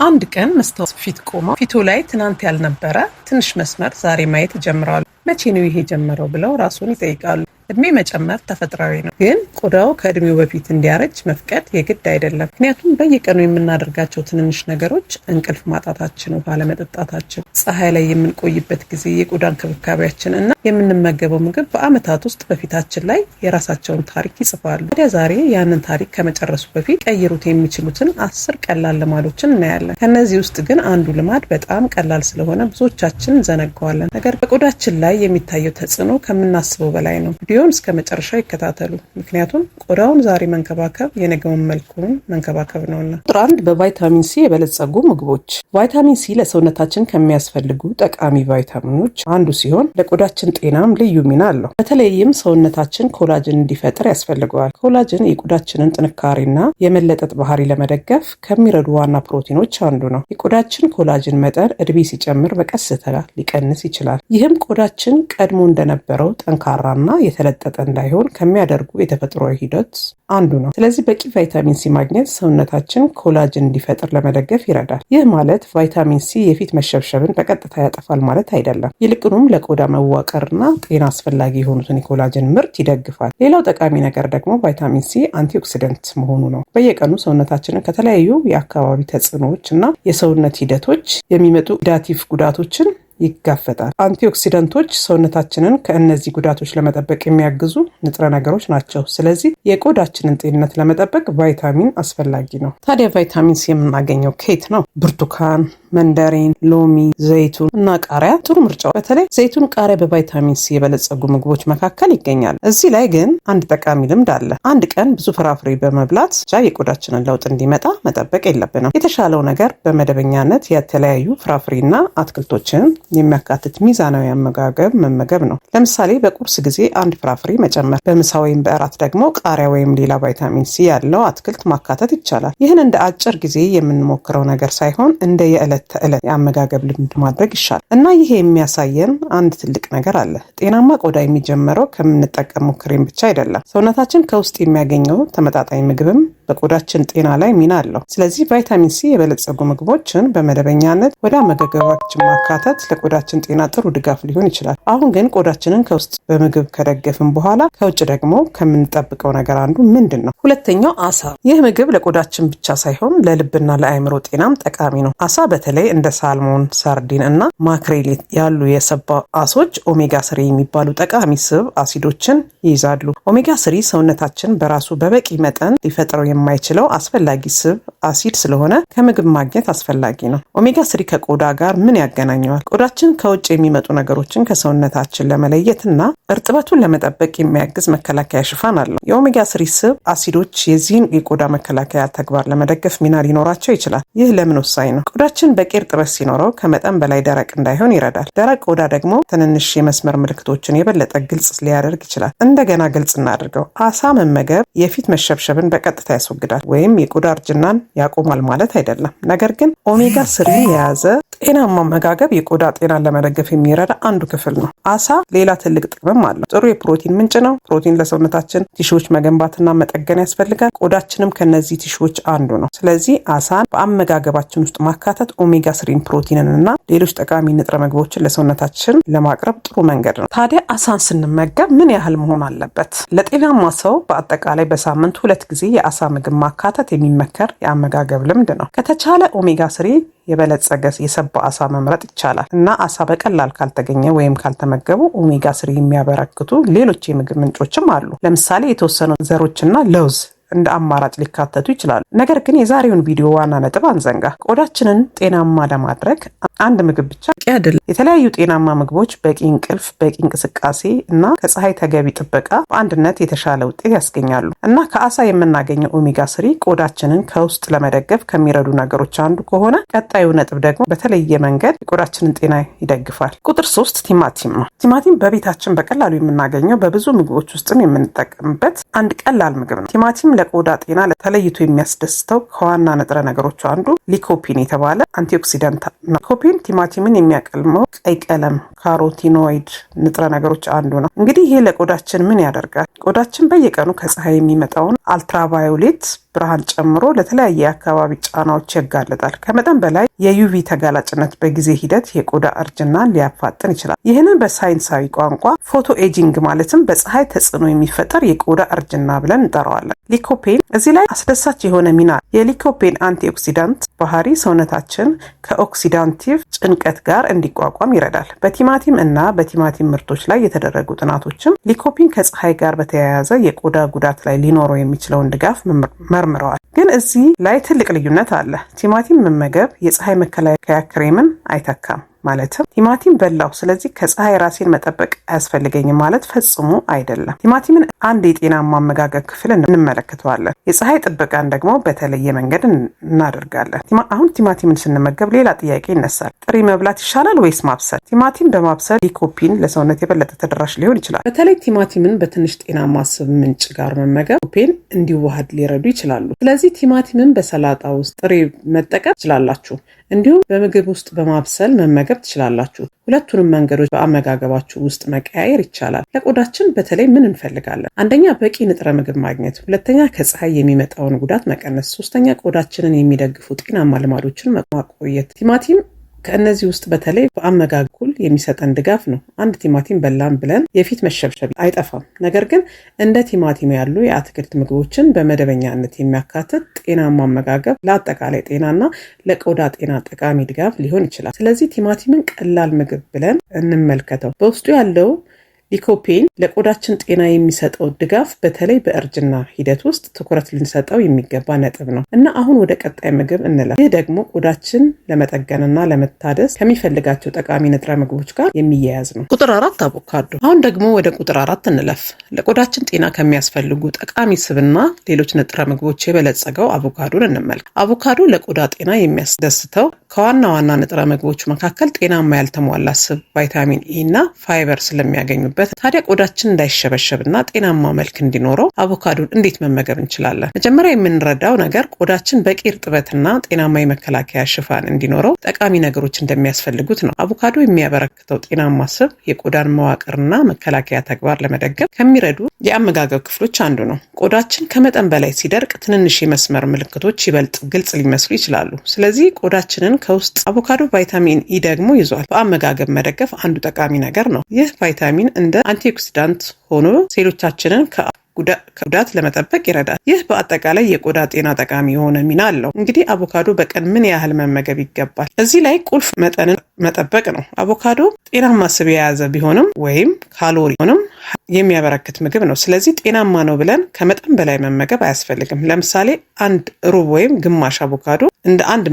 አንድ ቀን መስታወት ፊት ቆመው ፊቱ ላይ ትናንት ያልነበረ ትንሽ መስመር ዛሬ ማየት ይጀምራሉ። መቼ ነው ይሄ የጀመረው ብለው ራስዎን ይጠይቃሉ። እድሜ መጨመር ተፈጥሯዊ ነው፣ ግን ቆዳው ከእድሜው በፊት እንዲያረጅ መፍቀድ የግድ አይደለም። ምክንያቱም በየቀኑ የምናደርጋቸው ትንንሽ ነገሮች፣ እንቅልፍ ማጣታችን፣ ውሃ አለመጠጣታችን፣ ፀሐይ ላይ የምንቆይበት ጊዜ፣ የቆዳ እንክብካቤያችን እና የምንመገበው ምግብ በዓመታት ውስጥ በፊታችን ላይ የራሳቸውን ታሪክ ይጽፋሉ። ታዲያ ዛሬ ያንን ታሪክ ከመጨረሱ በፊት ሊቀይሩት የሚችሉትን 10 ቀላል ልማዶችን እናያለን። ከእነዚህ ውስጥ ግን አንዱ ልማድ በጣም ቀላል ስለሆነ ብዙዎቻችን እንዘነጋዋለን። ነገር በቆዳችን ላይ የሚታየው ተጽዕኖ ከምናስበው በላይ ነው። ቪዲዮውን እስከ መጨረሻው ይከታተሉ። ምክንያቱም ቆዳውን ዛሬ መንከባከብ የነገውን መልኩን መንከባከብ ነውና። ቁጥር 1፣ በቫይታሚን ሲ የበለጸጉ ምግቦች። ቫይታሚን ሲ ለሰውነታችን ከሚያስፈልጉ ጠቃሚ ቫይታሚኖች አንዱ ሲሆን ለቆዳችን ጤናም ልዩ ሚና አለው። በተለይም ሰውነታችን collagen እንዲፈጥር ያስፈልገዋል። Collagen የቆዳችንን ጥንካሬና የመለጠጥ ባህሪ ለመደገፍ ከሚረዱ ዋና ፕሮቲኖች አንዱ ነው። የቆዳችን collagen መጠን እድሜ ሲጨምር በቀስታ ሊቀንስ ይችላል። ይህም ቆዳችን ቀድሞ እንደነበረው ጠንካራና የተለጠጠ እንዳይሆን ከሚያደርጉ የተፈጥሮ ሂደት አንዱ ነው። ስለዚህ በቂ ቫይታሚን ሲ ማግኘት ሰውነታችን collagen እንዲፈጥር ለመደገፍ ይረዳል። ይህ ማለት ቫይታሚን ሲ የፊት መሸብሸብን በቀጥታ ያጠፋል ማለት አይደለም። ይልቁንም ለቆዳ መዋቀርና ጤና አስፈላጊ የሆኑትን የ collagen ምርት ይደግፋል። ሌላው ጠቃሚ ነገር ደግሞ ቫይታሚን ሲ antioxidant መሆኑ ነው። በየቀኑ ሰውነታችንን ከተለያዩ የአካባቢ ተጽዕኖዎች እና የሰውነት ሂደቶች የሚመጡ oxidative ጉዳቶችን ይጋፈጣል። Antioxidant ኦች ሰውነታችንን ከእነዚህ ጉዳቶች ለመጠበቅ የሚያግዙ ንጥረ ነገሮች ናቸው። ስለዚህ የቆዳችንን ጤንነት ለመጠበቅ ቫይታሚን አስፈላጊ ነው። ታዲያ ቫይታሚን ሲ የምናገኘው ከየት ነው? ብርቱካን፣ መንደሪን፣ ሎሚ፣ ዘይቱን እና ቃሪያ ጥሩ ምርጫው። በተለይ ዘይቱን፣ ቃሪያ በቫይታሚን ሲ የበለጸጉ ምግቦች መካከል ይገኛል። እዚህ ላይ ግን አንድ ጠቃሚ ልምድ አለ። አንድ ቀን ብዙ ፍራፍሬ በመብላት ብቻ የቆዳችንን ለውጥ እንዲመጣ መጠበቅ የለብንም። የተሻለው ነገር በመደበኛነት የተለያዩ ፍራፍሬና አትክልቶችን የሚያካትት ሚዛናዊ አመጋገብ መመገብ ነው። ለምሳሌ በቁርስ ጊዜ አንድ ፍራፍሬ መጨመር፣ በምሳ ወይም በእራት ደግሞ ቃሪያ ወይም ሌላ ቫይታሚን ሲ ያለው አትክልት ማካተት ይቻላል። ይህን እንደ አጭር ጊዜ የምንሞክረው ነገር ሳይሆን እንደ የዕለት ተዕለት የአመጋገብ ልምድ ማድረግ ይሻላል። እና ይሄ የሚያሳየን አንድ ትልቅ ነገር አለ። ጤናማ ቆዳ የሚጀመረው ከምንጠቀመው ክሬም ብቻ አይደለም። ሰውነታችን ከውስጥ የሚያገኘው ተመጣጣኝ ምግብም በቆዳችን ጤና ላይ ሚና አለው። ስለዚህ ቫይታሚን ሲ የበለጸጉ ምግቦችን በመደበኛነት ወደ አመጋገባችን ማካተት ለቆዳችን ጤና ጥሩ ድጋፍ ሊሆን ይችላል። አሁን ግን ቆዳችንን ከውስጥ በምግብ ከደገፍን በኋላ ከውጭ ደግሞ ከምንጠብቀው ነገር አንዱ ምንድን ነው? ሁለተኛው አሳ። ይህ ምግብ ለቆዳችን ብቻ ሳይሆን ለልብና ለአእምሮ ጤናም ጠቃሚ ነው። አሳ በተለይ እንደ salmon፣ ሰርዲን እና mackerel ያሉ የሰባ አሶች omega 3 የሚባሉ ጠቃሚ ስብ አሲዶችን ይይዛሉ። Omega 3 ሰውነታችን በራሱ በበቂ መጠን ሊፈጥረው የማይችለው አስፈላጊ ስብ አሲድ ስለሆነ ከምግብ ማግኘት አስፈላጊ ነው። Omega 3 ከቆዳ ጋር ምን ያገናኘዋል? ቆዳችን ከውጭ የሚመጡ ነገሮችን ከሰውነታችን ለመለየት እና እርጥበቱን ለመጠበቅ የሚያግዝ መከላከያ ሽፋን አለው። የ omega 3 ስብ አሲዶች የዚህን የቆዳ መከላከያ ተግባር ለመደገፍ ሚና ሊኖራቸው ይችላል። ይህ ለምን ወሳኝ ነው? ቆዳችን በቂ እርጥበት ሲኖረው ከመጠን በላይ ደረቅ እንዳይሆን ይረዳል። ደረቅ ቆዳ ደግሞ ትንንሽ የመስመር ምልክቶችን የበለጠ ግልጽ ሊያደርግ ይችላል። እንደገና ግልጽ እናድርገው። አሳ መመገብ የፊት መሸብሸብን በቀጥታ ያስወግዳል ወይም የቆዳ እርጅናን ያቆማል ማለት አይደለም። ነገር ግን omega 3 የያዘ ጤናማ አመጋገብ የቆዳ ጤናን ለመደገፍ የሚረዳ አንዱ ክፍል ነው። አሳ ሌላ ትልቅ ጥቅምም አለው። ጥሩ የፕሮቲን ምንጭ ነው። ፕሮቲን ለሰውነታችን tissue ዎች መገንባትና መጠገን ያስፈልጋል። ቆዳችንም ከነዚህ tissue ዎች አንዱ ነው። ስለዚህ አሳን በአመጋገባችን ውስጥ ማካተት omega 3 ን፣ ፕሮቲንን እና ሌሎች ጠቃሚ ንጥረ ምግቦችን ለሰውነታችን ለማቅረብ ጥሩ መንገድ ነው። ታዲያ አሳን ስንመገብ ምን ያህል መሆን አለበት? ለጤናማ ሰው በአጠቃላይ በሳምንት ሁለት ጊዜ የአሳ ምግብ ማካተት የሚመከር የአመጋገብ ልምድ ነው። ከተቻለ omega 3 የበለጸገ የሰባ አሳ መምረጥ ይቻላል እና አሳ በቀላል ካልተገኘ ወይም ካልተመገቡ omega 3 የሚያበረክቱ ሌሎች የምግብ ምንጮችም አሉ። ለምሳሌ የተወሰኑ ዘሮችና ለውዝ እንደ አማራጭ ሊካተቱ ይችላሉ። ነገር ግን የዛሬውን ቪዲዮ ዋና ነጥብ አንዘንጋ። ቆዳችንን ጤናማ ለማድረግ አንድ ምግብ ብቻ በቂ አይደለም። የተለያዩ ጤናማ ምግቦች፣ በቂ እንቅልፍ፣ በቂ እንቅስቃሴ እና ከፀሐይ ተገቢ ጥበቃ በአንድነት የተሻለ ውጤት ያስገኛሉ። እና ከአሳ የምናገኘው omega 3 ቆዳችንን ከውስጥ ለመደገፍ ከሚረዱ ነገሮች አንዱ ከሆነ ቀጣዩ ነጥብ ደግሞ በተለየ መንገድ የቆዳችንን ጤና ይደግፋል። ቁጥር 3፣ ቲማቲም ነው። ቲማቲም በቤታችን በቀላሉ የምናገኘው፣ በብዙ ምግቦች ውስጥም የምንጠቀምበት አንድ ቀላል ምግብ ነው። ቲማቲም ለቆዳ ጤና ተለይቶ የሚያስደስተው ከዋና ንጥረ ነገሮቹ አንዱ lycopene የተባለ antioxidant ነው። Lycopene ቲማቲምን የሚያቀልመው ቀይ ቀለም carotenoid ንጥረ ነገሮች አንዱ ነው። እንግዲህ ይሄ ለቆዳችን ምን ያደርጋል? ቆዳችን በየቀኑ ከፀሐይ የሚመጣውን አልትራቫዮሌት ብርሃን ጨምሮ ለተለያየ የአካባቢ ጫናዎች ያጋልጣል። ከመጠን በላይ የ UV ተጋላጭነት በጊዜ ሂደት የቆዳ እርጅናን ሊያፋጥን ይችላል። ይህንን በሳይንሳዊ ቋንቋ photo aging ማለትም በፀሐይ ተጽዕኖ የሚፈጠር የቆዳ እርጅና ብለን እንጠራዋለን። Lycopene እዚህ ላይ አስደሳች የሆነ ሚና የ lycopene antioxidant ባህሪ ሰውነታችን ከ oxidative ጭንቀት ጋር እንዲቋቋም ይረዳል። በቲማቲም እና በቲማቲም ምርቶች ላይ የተደረጉ ጥናቶችም lycopene ከፀሐይ ጋር በተያያዘ የቆዳ ጉዳት ላይ ሊኖረው የሚችለውን ድጋፍ መርምረዋል። ግን እዚህ ላይ ትልቅ ልዩነት አለ። ቲማቲም መመገብ የፀሐይ መከላከያ ክሬምን አይተካም። ማለትም ቲማቲም በላሁ፣ ስለዚህ ከፀሐይ ራሴን መጠበቅ አያስፈልገኝም ማለት ፈጽሞ አይደለም። ቲማቲምን አንድ የጤናማ አመጋገብ ክፍል እንመለከተዋለን። የፀሐይ ጥበቃን ደግሞ በተለየ መንገድ እናደርጋለን። አሁን ቲማቲምን ስንመገብ ሌላ ጥያቄ ይነሳል። ጥሬ መብላት ይሻላል ወይስ ማብሰል? ቲማቲም በማብሰል lycopene ለሰውነት የበለጠ ተደራሽ ሊሆን ይችላል። በተለይ ቲማቲምን በትንሽ ጤናማ ስብ ምንጭ ጋር መመገብ lycopene እንዲዋሃድ ሊረዱ ይችላሉ። ስለዚህ ቲማቲምን በሰላጣ ውስጥ ጥሬ መጠቀም ትችላላችሁ። እንዲሁም በምግብ ውስጥ በማብሰል መመገብ ትችላላችሁ። ሁለቱንም መንገዶች በአመጋገባችሁ ውስጥ መቀያየር ይቻላል። ለቆዳችን በተለይ ምን እንፈልጋለን? አንደኛ በቂ ንጥረ ምግብ ማግኘት፣ ሁለተኛ ከፀሐይ የሚመጣውን ጉዳት መቀነስ፣ ሶስተኛ ቆዳችንን የሚደግፉ ጤናማ ልማዶችን ማቆየት። ቲማቲም ከእነዚህ ውስጥ በተለይ በአመጋገብ የሚሰጠን ድጋፍ ነው። አንድ ቲማቲም በላን ብለን የፊት መሸብሸብ አይጠፋም። ነገር ግን እንደ ቲማቲም ያሉ የአትክልት ምግቦችን በመደበኛነት የሚያካትት ጤናማ አመጋገብ ለአጠቃላይ ጤናና ለቆዳ ጤና ጠቃሚ ድጋፍ ሊሆን ይችላል። ስለዚህ ቲማቲምን ቀላል ምግብ ብለን እንመልከተው። በውስጡ ያለው lycopene ለቆዳችን ጤና የሚሰጠው ድጋፍ በተለይ በእርጅና ሂደት ውስጥ ትኩረት ልንሰጠው የሚገባ ነጥብ ነው እና አሁን ወደ ቀጣይ ምግብ እንለፍ። ይህ ደግሞ ቆዳችን ለመጠገንና ለመታደስ ከሚፈልጋቸው ጠቃሚ ንጥረ ምግቦች ጋር የሚያያዝ ነው። ቁጥር 4 አቮካዶ። አሁን ደግሞ ወደ ቁጥር 4 እንለፍ። ለቆዳችን ጤና ከሚያስፈልጉ ጠቃሚ ስብና ሌሎች ንጥረ ምግቦች የበለጸገው አቮካዶን እንመልከት። አቮካዶ ለቆዳ ጤና የሚያስደስተው ከዋና ዋና ንጥረ ምግቦች መካከል ጤናማ ያልተሟላ ስብ፣ ቫይታሚን ኢ እና ፋይበር ስለሚያገኙበት። ታዲያ ቆዳችን እንዳይሸበሸብና ጤናማ መልክ እንዲኖረው አቮካዶን እንዴት መመገብ እንችላለን? መጀመሪያ የምንረዳው ነገር ቆዳችን በቂ እርጥበትና ጤናማ የመከላከያ ሽፋን እንዲኖረው ጠቃሚ ነገሮች እንደሚያስፈልጉት ነው። አቮካዶ የሚያበረክተው ጤናማ ስብ የቆዳን መዋቅርና መከላከያ ተግባር ለመደገፍ ከሚረዱ የአመጋገብ ክፍሎች አንዱ ነው። ቆዳችን ከመጠን በላይ ሲደርቅ ትንንሽ የመስመር ምልክቶች ይበልጥ ግልጽ ሊመስሉ ይችላሉ። ስለዚህ ቆዳችንን ከውስጥ አቮካዶ ቫይታሚን ኢ ደግሞ ይዟል። በአመጋገብ መደገፍ አንዱ ጠቃሚ ነገር ነው። ይህ ቫይታሚን እንደ antioxidant ሆኖ ሴሎቻችንን ከጉዳት ለመጠበቅ ይረዳል። ይህ በአጠቃላይ የቆዳ ጤና ጠቃሚ የሆነ ሚና አለው። እንግዲህ አቮካዶ በቀን ምን ያህል መመገብ ይገባል? እዚህ ላይ ቁልፍ መጠንን መጠበቅ ነው። አቮካዶ ጤናማ ስብ የያዘ ቢሆንም ወይም ካሎሪ ሆንም የሚያበረክት ምግብ ነው። ስለዚህ ጤናማ ነው ብለን ከመጠን በላይ መመገብ አያስፈልግም። ለምሳሌ አንድ ሩብ ወይም ግማሽ አቮካዶ እንደ አንድ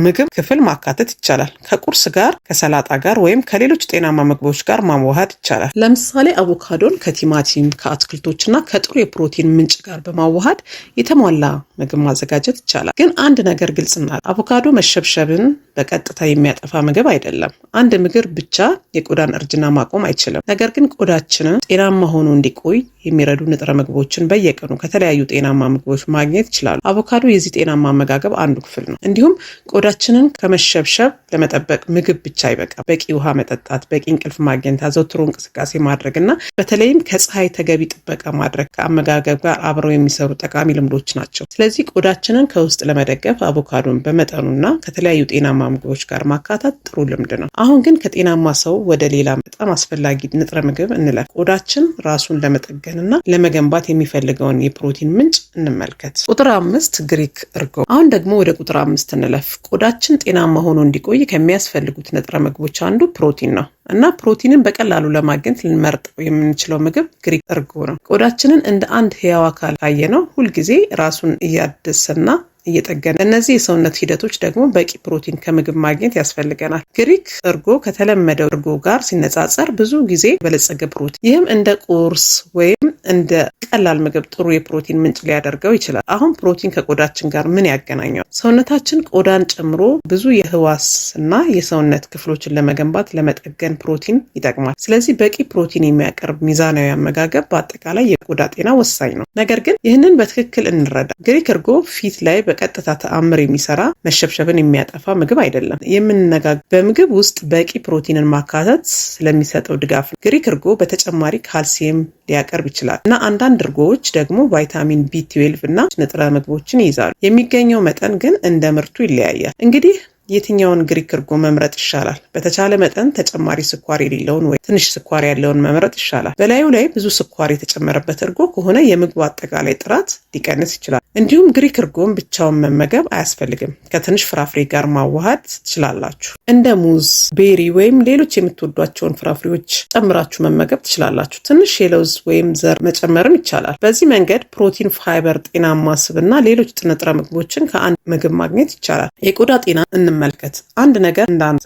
ምግብ ክፍል ማካተት ይቻላል። ከቁርስ ጋር፣ ከሰላጣ ጋር ወይም ከሌሎች ጤናማ ምግቦች ጋር ማዋሃድ ይቻላል። ለምሳሌ አቮካዶን ከቲማቲም፣ ከአትክልቶችና ከጥሩ የፕሮቲን ምንጭ ጋር በማዋሃድ የተሟላ ምግብ ማዘጋጀት ይቻላል። ግን አንድ ነገር ግልጽና አቮካዶ መሸብሸብን በቀጥታ የሚያጠፋ ምግብ አይደለም። አንድ ምግብ ብቻ የቆዳን እርጅና ማቆም አይችልም። ነገር ግን ቆዳችንን ጤናማ ሆኖ እንዲቆይ የሚረዱ ንጥረ ምግቦችን በየቀኑ ከተለያዩ ጤናማ ምግቦች ማግኘት ይችላሉ። አቮካዶ የዚህ ጤናማ አመጋገብ አንዱ ክፍል ነው። እንዲሁም ቆዳችንን ከመሸብሸብ ለመጠበቅ ምግብ ብቻ አይበቃም። በቂ ውሃ መጠጣት፣ በቂ እንቅልፍ ማግኘት፣ አዘውትሮ እንቅስቃሴ ማድረግ እና በተለይም ከፀሐይ ተገቢ ጥበቃ ማድረግ ከአመጋገብ ጋር አብረው የሚሰሩ ጠቃሚ ልምዶች ናቸው። ስለዚህ ቆዳችንን ከውስጥ ለመደገፍ አቮካዶን በመጠኑና ከተለያዩ ጤናማ ምግቦች ጋር ማካተት ጥሩ ልምድ ነው። አሁን ግን ከጤናማ ሰው ወደ ሌላ በጣም አስፈላጊ ንጥረ ምግብ እንለፍ። ቆዳችን ራሱን ለመጠገንና ለመገንባት የሚፈልገውን የፕሮቲን ምንጭ እንመልከት። ቁጥር 5 ግሪክ እርጎ። አሁን ደግሞ ወደ ቁጥር 5 እንለፍ። ቆዳችን ጤናማ ሆኖ እንዲቆይ ከሚያስፈልጉት ንጥረ ምግቦች አንዱ ፕሮቲን ነው እና ፕሮቲንን በቀላሉ ለማግኘት ልንመርጠው የምንችለው ምግብ ግሪክ እርጎ ነው። ቆዳችንን እንደ አንድ ህያው አካል ካየነው ሁልጊዜ ራሱን እያደሰና እየጠገነ እነዚህ የሰውነት ሂደቶች ደግሞ በቂ ፕሮቲን ከምግብ ማግኘት ያስፈልገናል። ግሪክ እርጎ ከተለመደው እርጎ ጋር ሲነጻጸር ብዙ ጊዜ በለጸገ ፕሮቲን፣ ይህም እንደ ቁርስ ወይም እንደ ቀላል ምግብ ጥሩ የፕሮቲን ምንጭ ሊያደርገው ይችላል። አሁን ፕሮቲን ከቆዳችን ጋር ምን ያገናኘዋል? ሰውነታችን ቆዳን ጨምሮ ብዙ የህዋስ እና የሰውነት ክፍሎችን ለመገንባት ለመጠገን ፕሮቲን ይጠቅማል። ስለዚህ በቂ ፕሮቲን የሚያቀርብ ሚዛናዊ አመጋገብ በአጠቃላይ የቆዳ ጤና ወሳኝ ነው። ነገር ግን ይህንን በትክክል እንረዳ። ግሪክ እርጎ ፊት ላይ በቀጥታ ተአምር የሚሰራ፣ መሸብሸብን የሚያጠፋ ምግብ አይደለም። የምንነጋገረው በምግብ ውስጥ በቂ ፕሮቲንን ማካተት ስለሚሰጠው ድጋፍ ነው። ግሪክ እርጎ በተጨማሪ ካልሲየም ሊያቀርብ ይችላል እና አንዳንድ እርጎዎች ደግሞ ቫይታሚን B12 እና ንጥረ ምግቦችን ይይዛሉ። የሚገኘው መጠን ግን እንደ ምርቱ ይለያያል። እንግዲህ የትኛውን ግሪክ እርጎ መምረጥ ይሻላል? በተቻለ መጠን ተጨማሪ ስኳር የሌለውን ወይ ትንሽ ስኳር ያለውን መምረጥ ይሻላል። በላዩ ላይ ብዙ ስኳር የተጨመረበት እርጎ ከሆነ የምግቡ አጠቃላይ ጥራት ሊቀንስ ይችላል። እንዲሁም ግሪክ እርጎን ብቻውን መመገብ አያስፈልግም። ከትንሽ ፍራፍሬ ጋር ማዋሃድ ትችላላችሁ። እንደ ሙዝ፣ berry ወይም ሌሎች የምትወዷቸውን ፍራፍሬዎች ጨምራችሁ መመገብ ትችላላችሁ። ትንሽ የለውዝ ወይም ዘር መጨመርም ይቻላል። በዚህ መንገድ ፕሮቲን፣ ፋይበር፣ ጤናማ ስብ እና ሌሎች ንጥረ ምግቦችን ከአንድ ምግብ ማግኘት ይቻላል። የቆዳ ጤና እንመልከት። አንድ ነገር እንዳንሳ፣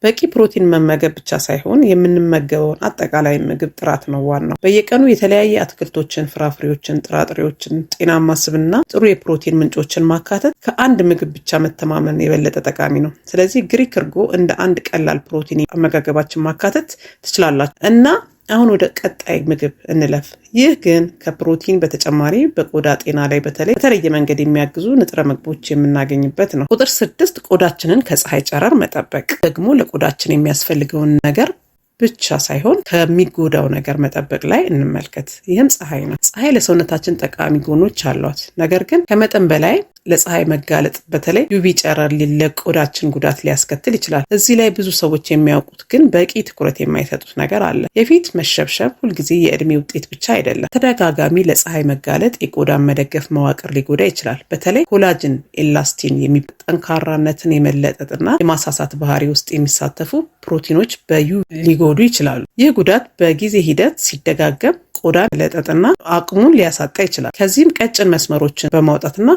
በቂ ፕሮቲን መመገብ ብቻ ሳይሆን የምንመገበውን አጠቃላይ ምግብ ጥራት ነው ዋናው። በየቀኑ የተለያየ አትክልቶችን፣ ፍራፍሬዎችን፣ ጥራጥሬዎችን፣ ጤናማ ስብና ጥሩ የፕሮቲን ምንጮችን ማካተት ከአንድ ምግብ ብቻ መተማመን የበለጠ ጠቃሚ ነው። ስለዚህ ግሪክ እርጎ እንደ አንድ ቀላል ፕሮቲን አመጋገባችን ማካተት ትችላላችሁ እና አሁን ወደ ቀጣይ ምግብ እንለፍ። ይህ ግን ከፕሮቲን በተጨማሪ በቆዳ ጤና ላይ በተለይ በተለየ መንገድ የሚያግዙ ንጥረ ምግቦች የምናገኝበት ነው። ቁጥር 6፣ ቆዳችንን ከፀሐይ ጨረር መጠበቅ። ደግሞ ለቆዳችን የሚያስፈልገውን ነገር ብቻ ሳይሆን ከሚጎዳው ነገር መጠበቅ ላይ እንመልከት። ይህም ፀሐይ ነው። ፀሐይ ለሰውነታችን ጠቃሚ ጎኖች አሏት። ነገር ግን ከመጠን በላይ ለፀሐይ መጋለጥ፣ በተለይ UV ጨረር፣ ለቆዳችን ጉዳት ሊያስከትል ይችላል። እዚህ ላይ ብዙ ሰዎች የሚያውቁት ግን በቂ ትኩረት የማይሰጡት ነገር አለ። የፊት መሸብሸብ ሁልጊዜ የእድሜ ውጤት ብቻ አይደለም። ተደጋጋሚ ለፀሐይ መጋለጥ የቆዳን መደገፍ መዋቅር ሊጎዳ ይችላል። በተለይ collagen፣ elastin፣ ጠንካራነትን የመለጠጥና የማሳሳት ባህሪ ውስጥ የሚሳተፉ ፕሮቲኖች በ UV ሊጎዱ ይችላሉ። ይህ ጉዳት በጊዜ ሂደት ሲደጋገም ቆዳ ለጠጥና አቅሙን ሊያሳጣ ይችላል። ከዚህም ቀጭን መስመሮችን በማውጣትና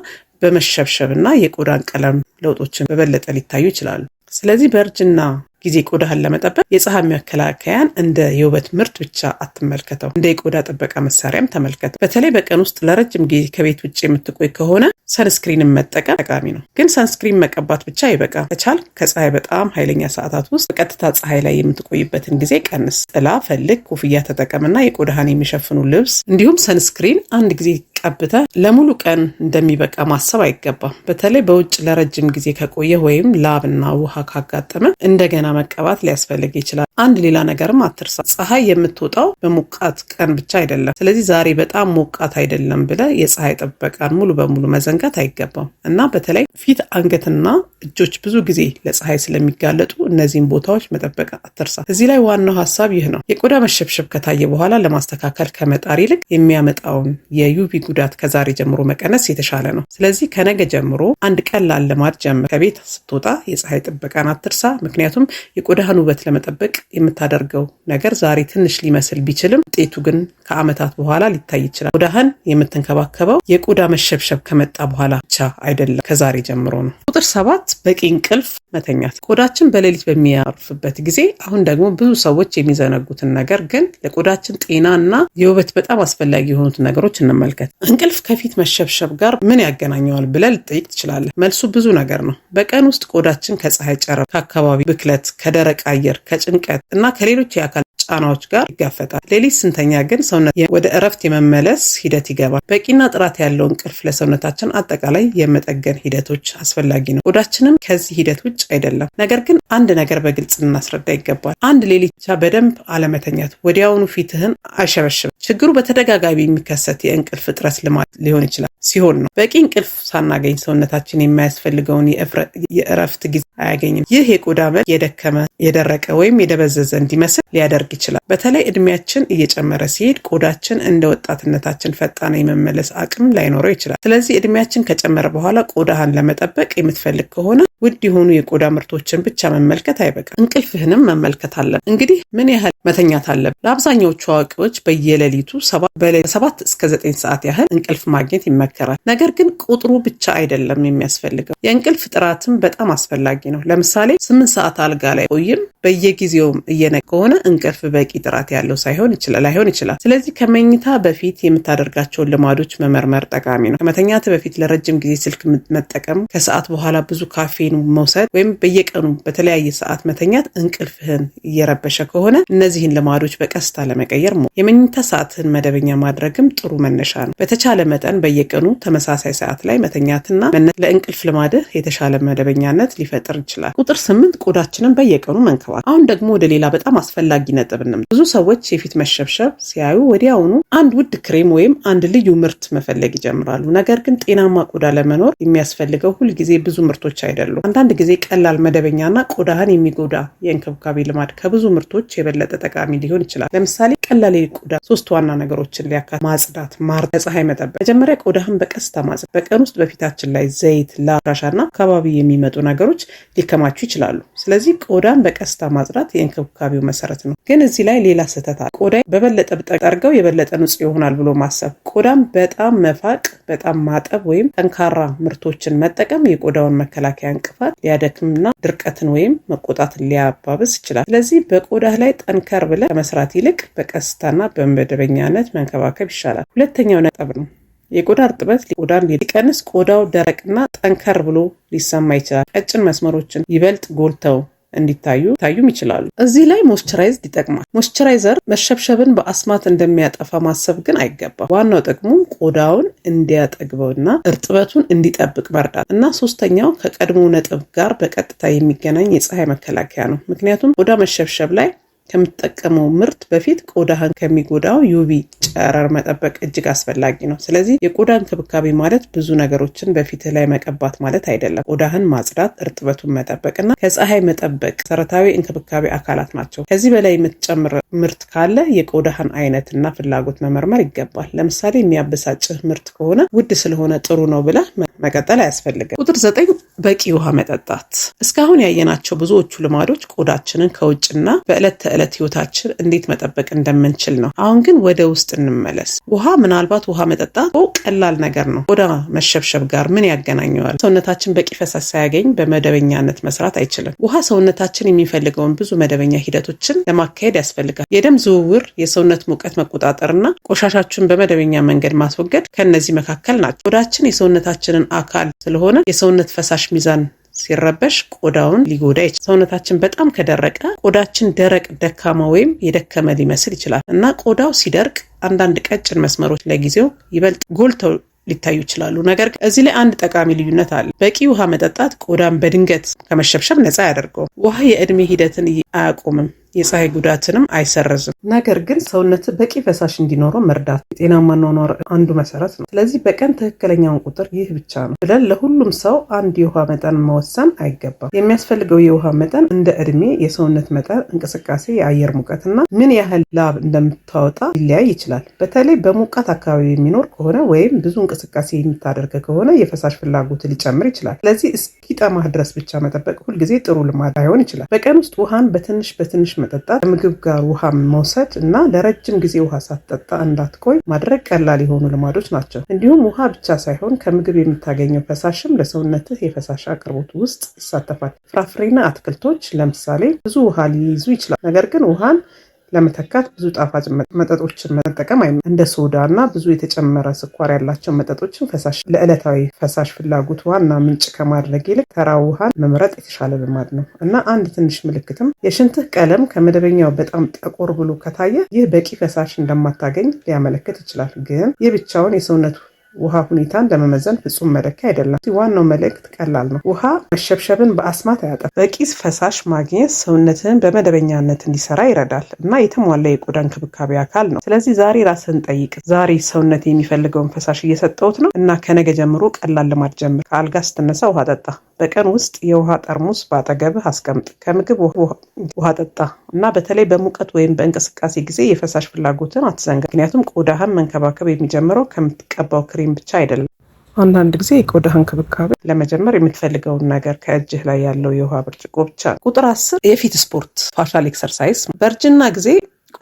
በመሸብሸብና የቆዳን ቀለም ለውጦችን በበለጠ ሊታዩ ይችላሉ። ስለዚህ በእርጅና ጊዜ ቆዳህን ለመጠበቅ የፀሐይ መከላከያን እንደ የውበት ምርት ብቻ አትመልከተው፣ እንደ የቆዳ ጥበቃ መሳሪያም ተመልከተው። በተለይ በቀን ውስጥ ለረጅም ጊዜ ከቤት ውጭ የምትቆይ ከሆነ sunscreen ን መጠቀም ጠቃሚ ነው። ግን sunscreen መቀባት ብቻ አይበቃም። ከቻልክ ከፀሐይ በጣም ኃይለኛ ሰዓታት ውስጥ በቀጥታ ፀሐይ ላይ የምትቆይበትን ጊዜ ቀንስ። ጥላ ፈልግ፣ ኮፍያ ተጠቀምና የቆዳህን የሚሸፍኑ ልብስ እንዲሁም sunscreen አንድ ጊዜ ቀብተህ ለሙሉ ቀን እንደሚበቃ ማሰብ አይገባም። በተለይ በውጭ ለረጅም ጊዜ ከቆየ ወይም ላብና ውሃ ካጋጠመ እንደገና መቀባት ሊያስፈልግ ይችላል። አንድ ሌላ ነገርም አትርሳ። ፀሐይ የምትወጣው በሞቃት ቀን ብቻ አይደለም። ስለዚህ ዛሬ በጣም ሞቃት አይደለም ብለህ የፀሐይ ጥበቃን ሙሉ በሙሉ መዘንጋት አይገባም እና በተለይ ፊት፣ አንገትና እጆች ብዙ ጊዜ ለፀሐይ ስለሚጋለጡ እነዚህን ቦታዎች መጠበቅ አትርሳ። እዚህ ላይ ዋናው ሀሳብ ይህ ነው። የቆዳ መሸብሸብ ከታየ በኋላ ለማስተካከል ከመጣር ይልቅ የሚያመጣውን የ UV ጉዳት ከዛሬ ጀምሮ መቀነስ የተሻለ ነው። ስለዚህ ከነገ ጀምሮ አንድ ቀላል ልማድ ጀምር። ከቤት ስትወጣ የፀሐይ ጥበቃን አትርሳ። ምክንያቱም የቆዳህን ውበት ለመጠበቅ የምታደርገው ነገር ዛሬ ትንሽ ሊመስል ቢችልም ውጤቱ ግን ከዓመታት በኋላ ሊታይ ይችላል። ቆዳህን የምትንከባከበው የቆዳ መሸብሸብ ከመጣ በኋላ ብቻ አይደለም፣ ከዛሬ ጀምሮ ነው። ቁጥር 7፣ በቂ እንቅልፍ መተኛት። ቆዳችን በሌሊት በሚያርፍበት ጊዜ፣ አሁን ደግሞ ብዙ ሰዎች የሚዘነጉትን ነገር ግን ለቆዳችን ጤና እና የውበት በጣም አስፈላጊ የሆኑትን ነገሮች እንመልከት። እንቅልፍ ከፊት መሸብሸብ ጋር ምን ያገናኘዋል ብለህ ልትጠይቅ ትችላለህ። መልሱ ብዙ ነገር ነው። በቀን ውስጥ ቆዳችን ከፀሐይ ጨረር፣ ከአካባቢ ብክለት፣ ከደረቅ አየር፣ ከጭንቀት እና ከሌሎች የአካል ጫናዎች ጋር ይጋፈጣል። ሌሊት ስንተኛ ግን ሰውነት ወደ እረፍት የመመለስ ሂደት ይገባል። በቂና ጥራት ያለው እንቅልፍ ለሰውነታችን አጠቃላይ የመጠገን ሂደቶች አስፈላጊ ነው። ቆዳችንም ከዚህ ሂደት ውጭ አይደለም። ነገር ግን አንድ ነገር በግልጽ ልናስረዳ ይገባል። አንድ ሌሊት ብቻ በደንብ አለመተኛት ወዲያውኑ ፊትህን አይሸበሽብም። ችግሩ በተደጋጋሚ የሚከሰት የእንቅልፍ እጥረት ልማድ ሊሆን ይችላል ሲሆን ነው። በቂ እንቅልፍ ሳናገኝ ሰውነታችን የማያስፈልገውን የእረፍት ጊዜ አያገኝም። ይህ የቆዳ መልክ የደከመ፣ የደረቀ ወይም የደበዘዘ እንዲመስል ሊያደርግ ይችላል። በተለይ እድሜያችን እየጨመረ ሲሄድ ቆዳችን እንደ ወጣትነታችን ፈጣን የመመለስ አቅም ላይኖረው ይችላል። ስለዚህ እድሜያችን ከጨመረ በኋላ ቆዳህን ለመጠበቅ የምትፈልግ ከሆነ ውድ የሆኑ የቆዳ ምርቶችን ብቻ መመልከት አይበቃም፣ እንቅልፍህንም መመልከት አለብህ። እንግዲህ ምን ያህል መተኛት አለብን? ለአብዛኛዎቹ አዋቂዎች በየሌሊቱ 7 እስከ 9 ሰዓት ያህል እንቅልፍ ማግኘት ይመከራል። ነገር ግን ቁጥሩ ብቻ አይደለም የሚያስፈልገው፣ የእንቅልፍ ጥራትም በጣም አስፈላጊ ነው። ለምሳሌ 8 ሰዓት አልጋ ላይ ቆይም በየጊዜውም እየነቃ ከሆነ እንቅልፍ በቂ ጥራት ያለው ሳይሆን ይችላል ላይሆን ይችላል። ስለዚህ ከመኝታ በፊት የምታደርጋቸውን ልማዶች መመርመር ጠቃሚ ነው። ከመተኛት በፊት ለረጅም ጊዜ ስልክ መጠቀም፣ ከሰዓት በኋላ ብዙ ካፌን መውሰድ ወይም በየቀኑ በተለያየ ሰዓት መተኛት እንቅልፍህን እየረበሸ ከሆነ እነዚህን ልማዶች በቀስታ ለመቀየር የመኝታ ሰዓትህን መደበኛ ማድረግም ጥሩ መነሻ ነው። በተቻለ መጠን በየቀኑ ተመሳሳይ ሰዓት ላይ መተኛትና ለእንቅልፍ ልማድህ የተሻለ መደበኛነት ሊፈጥር ይችላል። ቁጥር 8፣ ቆዳችንን በየቀኑ መንከባከብ። አሁን ደግሞ ወደ ሌላ በጣም አስፈላጊ ነጥብ እንምጣ። ብዙ ሰዎች የፊት መሸብሸብ ሲያዩ ወዲያውኑ አንድ ውድ ክሬም ወይም አንድ ልዩ ምርት መፈለግ ይጀምራሉ። ነገር ግን ጤናማ ቆዳ ለመኖር የሚያስፈልገው ሁልጊዜ ብዙ ምርቶች አይደሉም። አንዳንድ ጊዜ ቀላል፣ መደበኛና ቆዳህን የሚጎዳ የእንክብካቤ ልማድ ከብዙ ምርቶች የበለጠ ጠቃሚ ሊሆን ይችላል። ለምሳሌ ቀላል የቆዳ ሶስት ዋና ነገሮችን ሊያካትት ማጽዳት፣ ማር፣ ከፀሐይ መጠበቅ። መጀመሪያ ቆዳህን በቀስታ ማጽዳት። በቀን ውስጥ በፊታችን ላይ ዘይት፣ ላብ፣ ቆሻሻና አካባቢ የሚመጡ ነገሮች ሊከማቹ ይችላሉ። ስለዚህ ቆዳን በቀስታ ማጽዳት የእንክብካቤው መሰረት ነው። ግን እዚህ ላይ ሌላ ስህተት አለ። ቆዳ በበለጠ ብጠርገው የበለጠ ንጹህ ይሆናል ብሎ ማሰብ። ቆዳን በጣም መፋቅ፣ በጣም ማጠብ ወይም ጠንካራ ምርቶችን መጠቀም የቆዳውን መከላከያ እንቅፋት ሊያደክምና ድርቀትን ወይም መቆጣትን ሊያባብስ ይችላል። ስለዚህ በቆዳህ ላይ ጠንከር ብለህ ከመስራት ይልቅ በቀስታና በመደበኛነት መንከባከብ ይሻላል። ሁለተኛው ነጥብ ነው። የቆዳ እርጥበት ቆዳን ሊቀንስ፣ ቆዳው ደረቅና ጠንከር ብሎ ሊሰማ ይችላል። ቀጭን መስመሮችን ይበልጥ ጎልተው እንዲታዩ ታዩም ይችላሉ። እዚህ ላይ moisturize ይጠቅማል። Moisturizer መሸብሸብን በአስማት እንደሚያጠፋ ማሰብ ግን አይገባም። ዋናው ጥቅሙ ቆዳውን እንዲያጠግበውና እርጥበቱን እንዲጠብቅ መርዳት እና ሶስተኛው ከቀድሞ ነጥብ ጋር በቀጥታ የሚገናኝ የፀሐይ መከላከያ ነው። ምክንያቱም ቆዳ መሸብሸብ ላይ ከምትጠቀመው ምርት በፊት ቆዳህን ከሚጎዳው UV ጨረር መጠበቅ እጅግ አስፈላጊ ነው። ስለዚህ የቆዳ እንክብካቤ ማለት ብዙ ነገሮችን በፊትህ ላይ መቀባት ማለት አይደለም። ቆዳህን ማጽዳት፣ እርጥበቱን መጠበቅና ከፀሐይ መጠበቅ መሰረታዊ እንክብካቤ አካላት ናቸው። ከዚህ በላይ የምትጨምር ምርት ካለ የቆዳህን አይነትና ፍላጎት መመርመር ይገባል። ለምሳሌ የሚያበሳጭህ ምርት ከሆነ ውድ ስለሆነ ጥሩ ነው ብለህ መቀጠል አያስፈልግም። ቁጥር 9፣ በቂ ውሃ መጠጣት። እስካሁን ያየናቸው ብዙዎቹ ልማዶች ቆዳችንን ከውጭና በዕለት ተዕለት ህይወታችን እንዴት መጠበቅ እንደምንችል ነው። አሁን ግን ወደ ውስጥ እንመለስ። ውሃ ምናልባት ውሃ መጠጣት ቀላል ነገር ነው። ቆዳ መሸብሸብ ጋር ምን ያገናኘዋል? ሰውነታችን በቂ ፈሳሽ ሳያገኝ በመደበኛነት መስራት አይችልም። ውሃ ሰውነታችን የሚፈልገውን ብዙ መደበኛ ሂደቶችን ለማካሄድ ያስፈልጋል። የደም ዝውውር፣ የሰውነት ሙቀት መቆጣጠርና ቆሻሻችን በመደበኛ መንገድ ማስወገድ ከእነዚህ መካከል ናቸው። ቆዳችን የሰውነታችንን አካል ስለሆነ የሰውነት ፈሳሽ ሚዛን ሲረበሽ ቆዳውን ሊጎዳ ይችላል። ሰውነታችን በጣም ከደረቀ ቆዳችን ደረቅ፣ ደካማ ወይም የደከመ ሊመስል ይችላል እና ቆዳው ሲደርቅ አንዳንድ ቀጭን መስመሮች ለጊዜው ይበልጥ ጎልተው ሊታዩ ይችላሉ። ነገር ግን እዚህ ላይ አንድ ጠቃሚ ልዩነት አለ። በቂ ውሃ መጠጣት ቆዳን በድንገት ከመሸብሸብ ነፃ አያደርገውም። ውሃ የእድሜ ሂደትን አያቆምም፣ የፀሐይ ጉዳትንም አይሰርዝም። ነገር ግን ሰውነት በቂ ፈሳሽ እንዲኖረው መርዳት የጤናማ አኗኗር አንዱ መሰረት ነው። ስለዚህ በቀን ትክክለኛውን ቁጥር ይህ ብቻ ነው ብለን ለሁሉም ሰው አንድ የውሃ መጠን መወሰን አይገባም። የሚያስፈልገው የውሃ መጠን እንደ እድሜ፣ የሰውነት መጠን፣ እንቅስቃሴ፣ የአየር ሙቀትና ምን ያህል ላብ እንደምታወጣ ሊለያይ ይችላል። በተለይ በሞቃት አካባቢ የሚኖር ከሆነ ወይም ብዙ እንቅስቃሴ የምታደርግ ከሆነ የፈሳሽ ፍላጎት ሊጨምር ይችላል። ስለዚህ እስኪጠማህ ድረስ ብቻ መጠበቅ ሁልጊዜ ጥሩ ልማድ ላይሆን ይችላል። በቀን ውስጥ ውሃን በትንሽ በትንሽ መጠጣት፣ ከምግብ ጋር ውሃ መውሰድ እና ለረጅም ጊዜ ውሃ ሳትጠጣ እንዳትቆይ ማድረግ ቀላል የሆኑ ልማዶች ናቸው። እንዲሁም ውሃ ብቻ ሳይሆን ከምግብ የምታገኘው ፈሳሽም ለሰውነትህ የፈሳሽ አቅርቦት ውስጥ ይሳተፋል። ፍራፍሬና አትክልቶች ለምሳሌ ብዙ ውሃ ሊይዙ ይችላል። ነገር ግን ውሃን ለመተካት ብዙ ጣፋጭ መጠጦችን መጠቀም እንደ ሶዳ እና ብዙ የተጨመረ ስኳር ያላቸው መጠጦችን ፈሳሽ ለዕለታዊ ፈሳሽ ፍላጎት ዋና ምንጭ ከማድረግ ይልቅ ተራ ውሃን መምረጥ የተሻለ ልማድ ነው። እና አንድ ትንሽ ምልክትም፣ የሽንትህ ቀለም ከመደበኛው በጣም ጠቆር ብሎ ከታየ ይህ በቂ ፈሳሽ እንደማታገኝ ሊያመለክት ይችላል። ግን ይህ ብቻውን የሰውነቱ ውሃ ሁኔታን ለመመዘን ፍጹም መለኪያ አይደለም። ዋናው መልእክት ቀላል ነው። ውሃ መሸብሸብን በአስማት አያጠፋም። በቂ ፈሳሽ ማግኘት ሰውነትህን በመደበኛነት እንዲሰራ ይረዳል እና የተሟላ የቆዳ እንክብካቤ አካል ነው። ስለዚህ ዛሬ ራስህን ጠይቅ። ዛሬ ሰውነት የሚፈልገውን ፈሳሽ እየሰጠሁት ነው? እና ከነገ ጀምሮ ቀላል ልማድ ጀምር። ከአልጋ ስትነሳ ውሃ ጠጣ። በቀን ውስጥ የውሃ ጠርሙስ በአጠገብህ አስቀምጥ። ከምግብ ውሃ ጠጣ እና በተለይ በሙቀት ወይም በእንቅስቃሴ ጊዜ የፈሳሽ ፍላጎትን አትዘንጋ። ምክንያቱም ቆዳህን መንከባከብ የሚጀምረው ከምትቀባው ክሬም ብቻ አይደለም። አንዳንድ ጊዜ የቆዳ እንክብካቤ ለመጀመር የምትፈልገውን ነገር ከእጅህ ላይ ያለው የውሃ ብርጭቆ ብቻ ነው። ቁጥር 10፣ የፊት ስፖርት፣ facial exercise። በእርጅና ጊዜ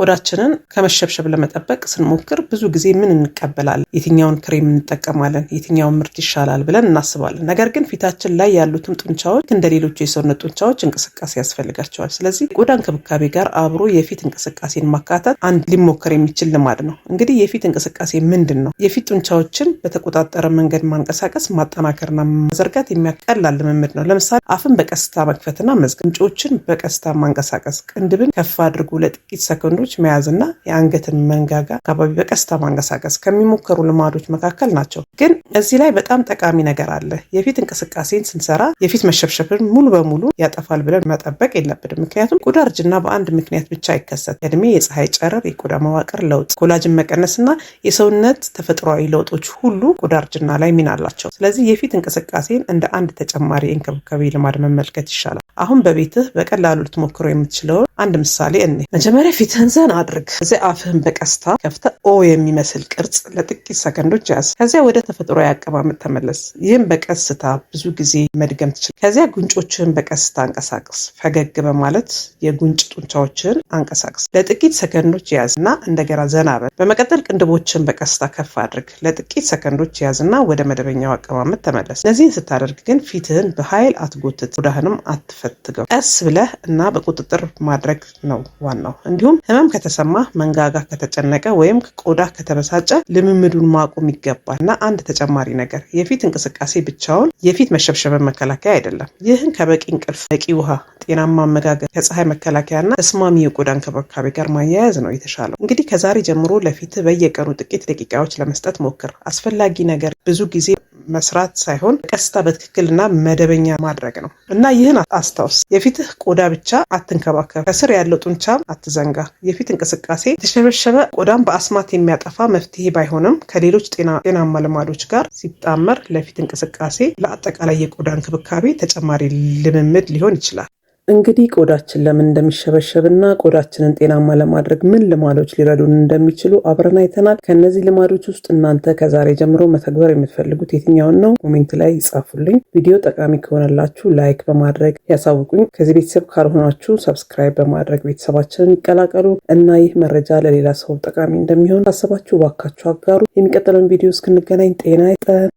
ቆዳችንን ከመሸብሸብ ለመጠበቅ ስንሞክር ብዙ ጊዜ ምን እንቀበላለን፣ የትኛውን ክሬም እንጠቀማለን፣ የትኛውን ምርት ይሻላል ብለን እናስባለን። ነገር ግን ፊታችን ላይ ያሉትም ጡንቻዎች እንደ ሌሎቹ የሰውነት ጡንቻዎች እንቅስቃሴ ያስፈልጋቸዋል። ስለዚህ ቆዳ እንክብካቤ ጋር አብሮ የፊት እንቅስቃሴን ማካተት አንድ ሊሞከር የሚችል ልማድ ነው። እንግዲህ የፊት እንቅስቃሴ ምንድን ነው? የፊት ጡንቻዎችን በተቆጣጠረ መንገድ ማንቀሳቀስ፣ ማጠናከርና መዘርጋት የሚያቀላል ልምምድ ነው። ለምሳሌ አፍን በቀስታ መክፈትና መዝጋት፣ ጉንጮችን በቀስታ ማንቀሳቀስ፣ ቅንድብን ከፍ አድርጎ ለጥቂት ሰከንዶች መያዝና የአንገትን መንጋጋ አካባቢ በቀስታ ማንቀሳቀስ ከሚሞከሩ ልማዶች መካከል ናቸው። ግን እዚህ ላይ በጣም ጠቃሚ ነገር አለ። የፊት እንቅስቃሴን ስንሰራ የፊት መሸብሸብን ሙሉ በሙሉ ያጠፋል ብለን መጠበቅ የለብንም። ምክንያቱም ቆዳ እርጅና በአንድ ምክንያት ብቻ አይከሰት። እድሜ፣ የፀሐይ ጨረር፣ የቆዳ መዋቅር ለውጥ፣ collagen መቀነስና የሰውነት ተፈጥሯዊ ለውጦች ሁሉ ቆዳ እርጅና ላይ ሚና አላቸው። ስለዚህ የፊት እንቅስቃሴን እንደ አንድ ተጨማሪ እንክብካቤ ልማድ መመልከት ይሻላል። አሁን በቤትህ በቀላሉ ልትሞክረው የምትችለውን አንድ ምሳሌ እኔ መጀመሪያ ፊትህን ዘና አድርግ። ከዚያ አፍህን በቀስታ ከፍተህ O የሚመስል ቅርጽ ለጥቂት ሰከንዶች ያዝ። ከዚያ ወደ ተፈጥሯዊ አቀማመጥ ተመለስ። ይህም በቀስታ ብዙ ጊዜ መድገም ትችላል። ከዚያ ጉንጮችህን በቀስታ አንቀሳቅስ። ፈገግ በማለት የጉንጭ ጡንቻዎችህን አንቀሳቅስ። ለጥቂት ሰከንዶች ያዝ እና እንደገና ዘና በል። በመቀጠል ቅንድቦችህን በቀስታ ከፍ አድርግ። ለጥቂት ሰከንዶች ያዝና ወደ መደበኛው አቀማመጥ ተመለስ። እነዚህን ስታደርግ ግን ፊትህን በኃይል አትጎትት፣ ቆዳህንም አትፈትገው። ቀስ ብለህ እና በቁጥጥር ማድረግ ነው ዋናው። እንዲሁም ህመም ከተሰማ፣ መንጋጋ ከተጨነቀ ወይም ቆዳ ከተበሳጨ ልምምዱን ማቆም ይገባል። እና አንድ ተጨማሪ ነገር፣ የፊት እንቅስቃሴ ብቻውን የፊት መሸብሸብን መከላከያ አይደለም። ይህን ከበቂ እንቅልፍ፣ በቂ ውሃ፣ ጤናማ አመጋገብ፣ ከፀሐይ መከላከያና ተስማሚ የቆዳ እንክብካቤ ጋር ማያያዝ ነው የተሻለው። እንግዲህ ከዛሬ ጀምሮ ለፊትህ በየቀኑ ጥቂት ደቂቃዎች ለመስጠት ሞክር። አስፈላጊ ነገር ብዙ ጊዜ መስራት ሳይሆን ቀስታ በትክክልና መደበኛ ማድረግ ነው። እና ይህን አስታውስ፣ የፊትህ ቆዳ ብቻ አትንከባከብ፣ ከስር ያለው ጡንቻም አትዘንጋ። የፊት እንቅስቃሴ የተሸበሸበ ቆዳን በአስማት የሚያጠፋ መፍትሄ ባይሆንም ከሌሎች ጤናማ ልማዶች ጋር ሲጣመር ለፊት እንቅስቃሴ ለአጠቃላይ የቆዳ እንክብካቤ ተጨማሪ ልምምድ ሊሆን ይችላል። እንግዲህ ቆዳችን ለምን እንደሚሸበሸብና ቆዳችንን ጤናማ ለማድረግ ምን ልማዶች ሊረዱን እንደሚችሉ አብረን አይተናል። ከእነዚህ ልማዶች ውስጥ እናንተ ከዛሬ ጀምሮ መተግበር የምትፈልጉት የትኛውን ነው? Comment ላይ ይጻፉልኝ። ቪዲዮ ጠቃሚ ከሆነላችሁ like በማድረግ ያሳውቁኝ። ከዚህ ቤተሰብ ካልሆናችሁ subscribe በማድረግ ቤተሰባችንን ይቀላቀሉ እና ይህ መረጃ ለሌላ ሰው ጠቃሚ እንደሚሆን ካሰባችሁ እባካችሁ አጋሩ። የሚቀጥለውን ቪዲዮ እስክንገናኝ ጤና ይስጠን።